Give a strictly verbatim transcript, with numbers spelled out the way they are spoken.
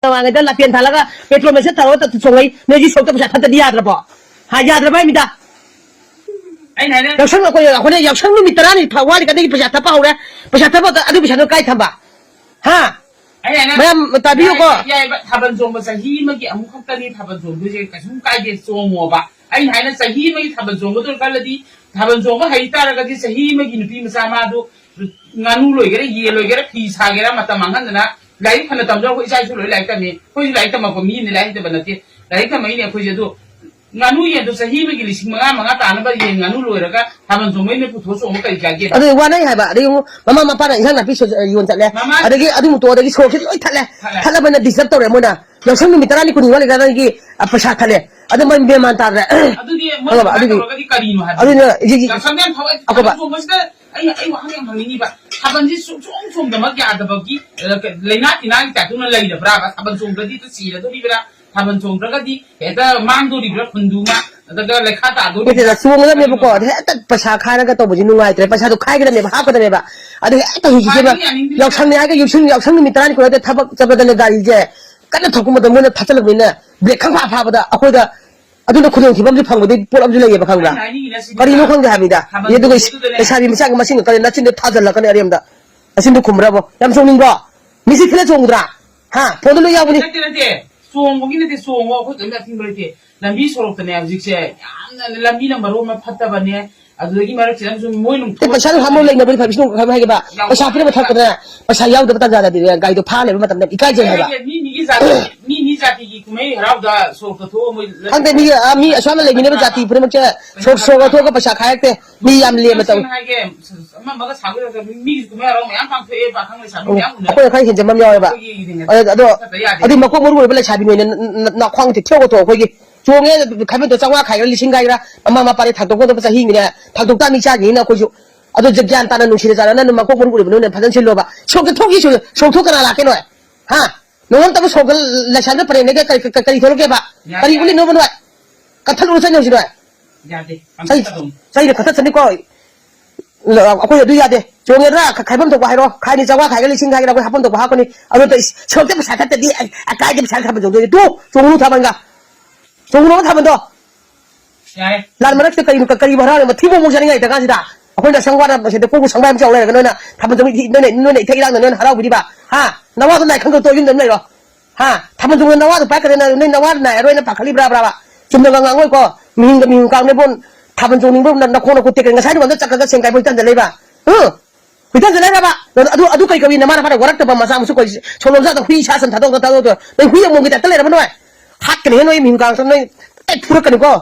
ꯃꯃꯥꯡꯉꯩꯗ lantern ꯊꯥꯜꯂꯒ petrol ꯃꯩꯁꯦ ꯊꯥꯔꯣ ꯆꯣꯡꯉꯩ, ꯅꯣꯏꯒꯤ ꯁꯣꯛꯇ ꯄꯩꯁꯥ ꯊꯠꯇꯗꯤ ꯌꯥꯗ꯭ꯔꯕꯣ? ꯍꯥ, ꯌꯥꯗ꯭ꯔꯕ ꯍꯥꯏꯃꯤꯗ? ꯑꯩꯅ ꯍꯥꯏꯅ ꯌꯥꯎꯁꯪ ꯑꯩꯈꯣꯏ ꯑꯩꯈꯣꯏꯅ ꯌꯥꯎꯁꯪ ꯅꯨꯃꯤꯠ ꯇꯔꯥꯅꯤ ꯊ- ꯋꯥꯠꯂꯤꯀꯥꯟꯗꯒꯤ ꯄꯩꯁꯥ ꯊꯠꯄ ꯍꯧꯔꯦ꯫ ꯄꯩꯁꯥ ꯊꯠꯄ ꯑꯗꯨ ꯄꯩꯁꯥꯗꯣ ꯀꯥꯏ ꯊꯝꯕ? ꯍꯥ? ꯑꯩ ꯍꯥꯏꯅ ꯃꯌꯥꯝ ꯇꯥꯕꯤꯌꯨꯀꯣ꯫ ꯌꯥꯏ, ꯌꯥꯏꯕ, ꯊꯥꯕꯜ ꯆꯣꯡꯕ ꯆꯍꯤ ꯑꯃꯒꯤ ꯑꯃꯨꯛ ꯈꯛꯇꯅꯤ ꯊꯥꯕꯜ ꯆꯣꯡꯗꯣꯏꯁꯦ, ꯀꯩꯁꯨꯝ ꯀꯥꯏꯗꯦ, ꯆꯣꯡꯉꯣꯕ꯫ ꯑꯩꯅ ꯍꯥꯏꯅ ꯆꯍꯤ ꯑꯃꯒꯤ ꯊꯥꯕꯜ ꯆꯣꯡꯒꯗꯧꯔ ꯈꯜꯂꯗꯤ, ꯊꯥꯕꯜ ꯆꯣꯡꯕ ꯍꯩ ꯇꯥꯔꯒꯗꯤ ꯆꯍꯤ ꯑꯃꯒꯤ ꯅꯨꯄꯤ ꯃꯆꯥ ꯃꯥꯗꯨ ꯉꯥꯅꯨ ꯂꯣꯏꯒꯦꯔꯥ, ꯌꯦꯟ ꯂꯣꯏꯒꯦꯔꯥ, ꯐꯤ ꯁꯥꯒꯦꯔꯥ, ꯃꯇꯝ ꯃꯥꯡꯍꯟꯗꯅ ꯂꯥꯏꯔꯤꯛ ꯐꯅ ꯇꯝꯖꯔ ꯑꯩꯈꯣꯏ ꯏꯆꯥ ꯏꯁꯨ ꯂꯣꯏ ꯂꯥꯏꯔꯤꯛ ꯇꯝꯃꯤ꯫ ꯑꯩꯈꯣꯏꯁꯨ ꯂꯥꯏꯔꯤꯛ ꯇꯝꯃꯛꯄ ꯃꯤꯅꯤ, ꯂꯥꯏꯔꯤꯛ ꯍꯩꯇꯕ ꯅꯠꯇꯦ, ꯂꯥꯏꯔꯤꯛ ꯇꯝꯃꯛꯏꯅꯦ ꯑꯩꯈꯣꯏꯁꯦ꯫ ꯑꯗꯨ ꯉꯥꯅꯨ ꯌꯦꯟꯗꯣ ꯆꯍꯤ ꯑꯃꯒꯤ ꯂꯤꯁꯤꯡ ꯃꯉꯥ ꯃꯉꯥ ꯇꯥꯅꯕ ꯌꯦꯟ ꯉꯥꯅꯨ ꯂꯣꯏꯔꯒ ꯊꯥꯕꯜ ꯆꯣꯡꯕꯩꯅ ꯄꯨꯊꯣꯛꯑ ꯆꯣꯡꯕ ꯀꯔꯤ ꯀꯥꯏꯒꯦ? ꯑꯗꯨ ꯋꯥꯅꯩ ꯍꯥꯏꯕ꯫ ꯑꯗꯩ ꯑꯃꯨꯛ ꯃꯃꯥ ꯃꯄꯥꯅ ꯏꯟꯁꯥꯡ ꯅꯥꯄꯤ ꯁꯣ-, ꯌꯣꯟ ꯆꯠꯂꯦ꯫ ꯃꯃꯥ ꯑꯗꯒꯤ ꯑꯗꯨ ꯃꯨꯛꯇꯣ ꯑꯗꯒꯤ ꯁꯣꯔꯣꯛꯁꯤ ꯂꯣꯏ ꯊꯠꯂꯦ꯫ ꯊꯠꯂꯦ꯫ ꯊꯠꯂꯕꯅ ꯗꯤꯁꯇꯔꯕ ꯇꯧꯔꯦ ꯃꯣꯏꯅ꯫ ꯌꯥꯎꯁꯪ ꯅꯨꯃꯤꯠ ꯇꯔꯥꯅꯤ ꯀꯨꯟꯅꯤ ꯋꯥꯠꯂꯤꯀꯥꯟꯗꯒꯤ, ꯑ, ꯄꯩꯁꯥ ꯊꯠꯂꯦ꯫ ꯑꯗꯨ ꯃꯣꯏ ꯃꯦꯟ ꯃꯥꯟ ꯇꯥꯗ꯭ꯔꯦ꯫ ꯑꯗꯨꯗꯤ ꯃꯣꯏ ꯈꯪꯉꯕ? ꯑꯗꯨꯃꯥꯏꯅ ꯑꯗꯨꯗꯤ ꯇꯧꯔꯒꯗꯤ ꯀꯔꯤꯅꯣ ꯍꯥꯏꯕ? ꯑꯗꯨꯅ ꯍꯧꯖꯤꯛ ꯌꯥꯎꯁꯪ ꯌꯥꯝ ꯊꯋꯥꯏ ꯑꯀꯣꯄ ꯊꯥꯕꯜ ꯆꯣꯡꯕꯁꯤꯗ ꯑꯩ, ꯑꯩ ꯋꯥꯍꯪ ꯌꯥꯝ ꯍꯪꯅꯤꯡꯉꯤꯕ꯫ ꯊꯥꯕꯜꯁꯤ ꯁꯨꯡꯆꯣꯡ ꯆꯣꯡꯗꯃꯛ ꯌꯥꯗꯕꯒꯤ, ꯑ, ꯂꯥꯏꯅꯥ ꯇꯤꯟꯅꯥꯒꯤ ꯇꯥꯏꯞꯇ ꯂꯩꯔꯕ꯭ꯔꯥꯕ? ꯊꯥꯕꯜ ꯆꯣꯡꯗ꯭ꯔꯗꯤ ꯁꯤꯔꯗꯣꯔꯤꯕ꯭ꯔꯥ? ꯊꯥꯕꯜ ꯆꯣꯡꯗ꯭ꯔꯒꯗꯤ ꯍꯦꯛꯇ ꯃꯥꯡꯗꯣꯔꯤꯕ꯭ꯔꯥ ꯈꯨꯟꯗꯨꯃ? ꯅꯠꯇ꯭ꯔꯒ ꯂꯩꯈꯥ ꯇꯥꯗꯣꯔꯤꯕ꯭ꯔꯥ? ꯅꯠꯇꯦꯗ, ꯆꯣꯡꯒꯗꯕꯅꯦꯕꯀꯣ꯫ ꯀꯔꯤꯅꯣꯕ? ꯑꯗ ꯍꯦꯛꯇ ꯄꯩꯁꯥ ꯈꯥꯏꯔꯒ ꯇꯧꯕꯁꯤ ꯅꯨꯡꯉꯥꯏꯇ꯭ꯔꯦ꯫ ꯄꯩꯁꯥꯗꯣ ꯈꯥꯏꯒꯗꯕꯅꯦꯕ, ꯍꯥꯞꯀꯗꯕꯅꯦꯕ꯫ ꯑꯗ ꯍꯦꯛꯇ ꯍꯧꯖꯤꯛꯁꯦ ꯈꯥꯏꯕ ꯌꯥꯅꯤꯡꯗ꯭ꯔꯤꯁꯦ ꯌꯥꯎꯁꯪꯅꯤ ꯍꯥꯏꯔꯒ ꯌꯥꯎꯁꯪ, ꯌꯥꯎꯁꯪ ꯅꯨꯃꯤꯠ ꯇꯔꯥꯅꯤ ꯀꯨꯟꯃꯔꯤꯗ ꯊꯕꯛ ꯆꯠꯄꯗꯅꯦ ꯒꯥꯔꯤꯁꯦ ꯀꯟꯅ ꯊꯧꯔꯛꯄ ꯃꯇꯝꯗ ꯃꯣꯏꯅ ꯊꯠꯆꯜꯂꯛꯄꯅꯤꯅ ꯕ꯭ꯔꯦꯛ ꯈꯪꯐꯥ ꯐꯥꯕꯗ ꯑꯩꯈꯣꯏꯗ ꯑꯗꯨꯅ ꯈꯨꯗꯣꯡꯊꯤꯕ ꯑꯃꯗꯤ ꯐꯪꯕꯗꯒꯤ ꯄꯣꯠ ꯑꯃꯁꯨ ꯂꯩꯌꯦꯕ, ꯈꯪꯕ꯭ꯔꯥ? ꯑꯩꯅ ꯍꯥꯏꯅꯤꯡꯉꯤꯅ ꯁꯤꯅꯤꯗ, ꯀꯔꯤꯅꯣ ꯈꯪꯗꯦ ꯍꯥꯏꯕꯅꯤꯗ꯫ ꯊꯥꯕꯜ ꯑꯗꯨꯒ ꯆꯣꯡꯕꯗꯨꯗꯅꯦ꯫ ꯂꯩꯁꯥꯕꯤ ꯃꯆꯥꯒꯤ ꯃꯁꯤꯡ ꯈꯛꯇꯅꯦ ꯅꯆꯤꯟꯗꯣ ꯊꯥꯖꯜꯂꯛꯀꯅꯤ ꯑꯔꯦꯝꯕꯗ꯫ ꯅꯆꯤꯟꯗꯣ ꯈꯨꯝꯕ꯭ꯔꯕꯣ? ꯌꯥꯝ ꯆꯣꯡꯅꯤꯡꯕ꯭ꯔꯣ? ꯃꯤꯁꯤ ꯈꯤꯜꯂ ꯆꯣꯡꯉꯨꯗ꯭ꯔꯥ? ꯍꯥ? ꯐꯣꯟꯗ ꯂꯣꯏ ꯌꯥꯎꯕꯅꯤ꯫ ꯅꯠꯇꯦ, ꯅꯠꯇꯦ꯫ ꯆꯣꯡꯕꯒꯤ ꯅꯠꯇꯦ, ꯆꯣꯡꯉꯣ, ꯑꯩꯈꯣꯏ ꯀꯔꯤꯝꯇ ꯑꯊꯤꯡꯕ ꯂꯩꯇꯦ꯫ ꯂꯝꯕꯤ ꯁꯣꯔꯣꯛꯇꯅꯦ ꯍꯧꯖꯤꯛꯁꯦ ꯌꯥꯝꯅ, ꯂꯝꯕꯤꯅ ꯃꯔꯣꯟ ꯑꯃ ꯐꯠꯇꯕꯅꯦ, ꯑꯗꯨꯗꯒꯤ ꯃꯔꯛꯁꯤꯗ ꯑꯃꯁꯨ ꯃꯣꯏ ꯅꯨꯡ ꯑꯦ, ꯄꯩꯁꯥꯗꯨ ꯍꯥꯞꯅꯕ ꯂꯩꯅꯕ꯭ꯔꯗꯤ ꯐꯩ, ꯏꯁꯤꯡ ꯍꯥꯏꯒꯦꯕ꯫ ꯌꯥꯝ ꯄꯩꯁꯥ ꯄꯤꯅꯕ ꯋꯥꯏꯕ꯫ ꯊꯛꯄꯗ ꯄꯩꯁꯥ ꯌꯥꯎꯗꯕ ꯇꯥꯟꯖꯥꯗꯗꯤ ꯒꯥꯔꯤꯗꯣ ꯐꯥ ꯂꯩꯕ ꯃꯇꯝꯗ ꯏꯀꯥꯏꯖꯩ ꯍꯥꯏꯕ꯫ ꯑꯦ, ꯃꯤ ꯃꯤꯒꯤ ꯖꯥꯇꯤ, ꯃꯤ ꯃꯤ ꯖꯥꯇꯤꯒꯤ ꯀꯨꯝꯍꯩ ꯍꯔꯥꯎꯗ ꯁꯣꯔꯣꯛꯇ ꯊꯣꯛꯑ ꯃꯣꯏ ꯈꯪꯗꯦ, ꯃꯤ, ꯑ, ꯃꯤ ꯑꯁꯨꯃꯥꯏꯅ ꯂꯩꯃꯤꯟꯅꯕ ꯖꯥꯇꯤ ꯄꯨꯝꯅꯃꯛꯁꯦ ꯁꯣꯔꯣꯛ, ꯁꯣꯔꯣꯛꯇ ꯊꯣꯛꯑꯒ ꯄꯩꯁꯥ ꯈꯥꯏꯔꯛꯇꯦ꯫ ꯃꯤ ꯌꯥꯝ ꯂꯦꯝꯃꯦ ꯇꯧꯋꯤ꯫ ꯁꯦꯡꯅ ꯍꯥꯏꯒꯦ, ꯑꯃ ꯑꯃꯒ ꯁꯥꯕ ꯌꯥꯗꯕ ꯃꯤꯒꯤ ꯀꯨꯝꯍꯩ ꯍꯔꯥꯎ ꯃꯌꯥꯝ ꯄꯥꯡꯊꯣꯛꯑꯦ, ꯄꯥꯈꯪ ꯂꯩꯁꯥꯕꯤ ꯎꯝ꯫ ꯃꯌꯥꯝ ꯎꯅꯔꯦ꯫ ꯑꯩꯈꯣꯏꯅ ꯈꯔ ꯍꯦꯟꯖꯟꯕ ꯑꯃ ꯌꯥꯎꯋꯦꯕ꯫ ꯑꯩꯈꯣꯏꯒꯤ ꯍꯦꯟꯅ ꯑꯗ-, ꯑꯗꯣ ꯐꯠꯇꯕ ꯌꯥꯗꯦ꯫ ꯑꯗꯨꯏ ꯃꯀꯣꯛ ꯃꯔꯨ ꯑꯣꯏꯕ ꯂꯩꯁꯥꯕꯤ ꯅꯣꯏꯅ ꯅ-, ꯅ-, ꯅ-, ꯅꯥꯈ꯭ꯋꯥꯡ ꯊꯦꯛꯊꯣꯛꯑꯒ ꯊꯣꯛꯑꯣ꯫ ꯑꯩꯈꯣꯏꯒꯤ ꯆꯣꯡꯉꯦ, ꯈꯥꯏꯕꯗꯣ ꯆꯥꯝꯃꯉꯥ ꯈꯥꯏꯒꯦꯔꯥ, ꯂꯤꯁꯤꯡ ꯈꯥꯏꯒꯦꯔꯥ, ꯃꯃꯥ ꯃꯄꯥꯗꯤ ꯊꯥꯡꯇꯣꯛꯄ ꯄꯩꯁꯥ ꯍꯤꯡꯉꯤꯅꯦ, ꯊꯥꯡꯇꯣꯛ ꯇꯥ ꯃꯤ ꯆꯥꯈꯤꯅꯤꯅ ꯑꯩꯈꯣꯏꯁꯨ꯫ ꯑꯗꯣ ꯒ꯭ꯌꯥꯟ ꯇꯥꯅ ꯅꯨꯡꯁꯤꯅ ꯆꯥꯟꯅꯅ ꯅꯪ ꯃꯀꯣꯛ ꯃꯔꯨ ꯑꯣꯏꯕ ꯅꯣꯏꯅ ꯐꯖꯅ ꯁꯤꯜꯂꯣꯕ꯫ ꯁꯣꯛꯇ ꯊꯣꯛꯈꯤ, ꯁꯣꯛ-, ꯁꯣꯛꯊꯣꯛ ꯀꯅꯥ ꯂꯥꯛꯀꯦ ꯅꯣꯏ? ꯍꯥ? ꯅꯣꯡꯉꯣꯟꯇꯕꯨ ꯁꯣꯛꯇ ꯂꯩꯁꯥꯕꯤꯅ ꯄꯔꯦꯡꯗꯒꯤ ꯀꯔꯤ, ꯀꯔꯤ, ꯀꯔꯤ ꯊꯣꯛꯂꯛꯀꯦꯕ? ꯌꯥꯔꯦ, ꯀꯔꯤ ꯌꯥꯔꯦ꯫ ꯎꯠꯂꯤꯅꯣꯕ ꯅꯣꯏ? ꯀꯟꯊꯠꯂꯨꯔꯁꯤ ꯍꯧꯖꯤꯛ ꯅꯣꯏ꯫ ꯌꯥꯗꯦ꯫ ꯆꯩ-, ꯀꯟꯊꯠꯀꯗꯧꯅꯤ꯫ ꯆꯩꯅ ꯀꯟꯊꯠꯆꯅꯤꯀꯣ꯫ ꯑꯩꯈꯣꯏ ꯑꯗꯨ ꯌꯥꯗꯦ꯫ ꯆꯣꯡꯉꯦꯗ꯭ꯔꯥ? ꯈ-, ꯈꯥꯏꯐꯝ ꯊꯣꯛꯄ ꯍꯥꯏꯔꯣ꯫ ꯈꯥꯏꯅꯤ ꯆꯥꯝꯃꯉꯥ ꯈꯥꯏꯒꯦ, ꯂꯤꯁꯤꯡ ꯈꯥꯏꯒꯦꯔꯥ, ꯑꯩꯈꯣꯏ ꯍꯥꯞꯐꯝ ꯊꯣꯛꯄ ꯍꯥꯞꯀꯅꯤ꯫ ꯑꯗꯨ ꯇ-, ꯏꯁ, ꯁꯣꯔꯣꯛꯇ ꯄꯩꯁꯥ ꯊꯠꯇꯗꯤ ꯑꯩ, ꯑ, ꯀꯥꯏꯗ ꯄꯩꯁꯥ ꯊꯥꯕꯜ ꯆꯣꯡꯗꯣꯏꯅꯣ? ꯇꯨ, ꯆꯣꯡꯉꯨꯅꯨ ꯊꯥꯕꯜꯒ꯫ ꯆꯣꯡꯉꯨꯅꯨ ꯊꯥꯕꯜꯗꯣ꯫ ꯌꯥꯔꯦ꯫ ꯂꯥꯟ ꯃꯔꯛꯁꯤꯗ ꯀꯔꯤꯅꯣ, ꯀꯔꯤꯕꯨ ꯍꯔꯥꯎꯔꯤꯅꯣ? ꯃꯊꯤꯕꯣꯡ ꯃꯣꯡ ꯆꯥꯅꯤꯡꯉꯥꯏ ꯂꯩꯇ꯭ꯔ ꯀꯥꯟꯁꯤꯗ꯫ ꯑꯩꯈꯣꯏꯅ ꯁꯪ ꯋꯥꯅ ꯃꯁꯤꯗ ꯀꯣꯡꯕ ꯁꯪꯕꯥꯏ ꯑꯃ ꯆꯥꯎ ꯂꯩꯔꯒ ꯅꯣꯏꯅ ꯊꯥꯕꯜ ꯆꯣꯡ-, ꯅꯣꯏꯅ, ꯅꯣꯏꯅ ꯏꯊꯛ ꯏꯔꯥꯡꯅ ꯅꯣꯏꯅ ꯍꯔꯥꯎꯕꯤꯔꯤꯕ? ꯍꯥ? ꯅꯋꯥꯗꯣ ꯅꯥꯏ ꯈꯪꯗ꯭ꯔꯣ? ꯇꯣ ꯌꯨꯝꯗ ꯑꯗꯨꯝ ꯂꯩꯔꯣ꯫ ꯍꯥ? ꯊꯥꯕꯜ ꯆꯣꯡꯕꯗ ꯅꯋꯥꯗꯣ ꯄꯥꯏꯔꯛꯀꯗꯣꯏ, ꯅꯣꯏ ꯅꯋꯥ ꯅꯥꯏꯔꯔꯣꯏꯅ ꯄꯥꯈꯠꯂꯤꯕ꯭ꯔꯥ, ꯕ꯭ꯔꯥꯕ? ꯆꯨꯝꯅꯒ ꯉꯥꯡꯉꯣꯏꯀꯣ꯫ ꯃꯤꯍꯨꯟꯒ ꯃꯤꯍꯨꯟ ꯀꯥꯡꯅꯦꯕꯣ꯫ ꯊꯥꯕꯜ ꯆꯣꯡꯅꯤꯡꯕ꯭ꯔꯣ? ꯅ-, ꯅꯈꯣꯡ ꯅꯈꯨꯠ ꯇꯦꯛꯀꯩ꯫ ꯉꯁꯥꯏꯗꯣ ꯑꯝꯇ ꯆꯠꯈ꯭ꯔꯒ ꯁꯦꯡꯒꯥꯏꯕ ꯍꯨꯏꯇꯟꯗ ꯂꯩꯕ? ꯍꯨ? ꯍꯨꯏꯇꯟꯗ ꯂꯩꯔꯕ? ꯑꯗꯨ, ꯑꯗꯨ, ꯑꯗꯨ ꯀꯩ ꯀꯧꯏ? ꯅꯃꯥꯅ ꯐꯅ ꯋꯥꯔꯛꯇꯕ ꯃꯆꯥ ꯃꯁꯨ ꯀꯧꯏ꯫ ꯁꯣꯂꯣꯝ ꯆꯥꯗ ꯍꯨꯏ ꯁꯥ ꯁꯟ ꯊꯥꯗꯣꯛꯇ ꯊꯥꯗꯣꯛꯇ꯫ ꯅꯣꯏ ꯍꯨꯏ ꯑꯃꯣꯝꯒꯤ ꯇꯥꯏꯞꯇ ꯂꯩꯔꯕ ꯅꯣꯏ? ꯍꯥꯠꯀꯅꯤ ꯍꯦ ꯅꯣꯏ ꯃꯤꯍꯨꯟ ꯀꯥꯡ ꯅꯣꯏ꯫ ꯑꯩ ꯐꯨꯔꯛꯀꯅꯤꯀꯣ꯫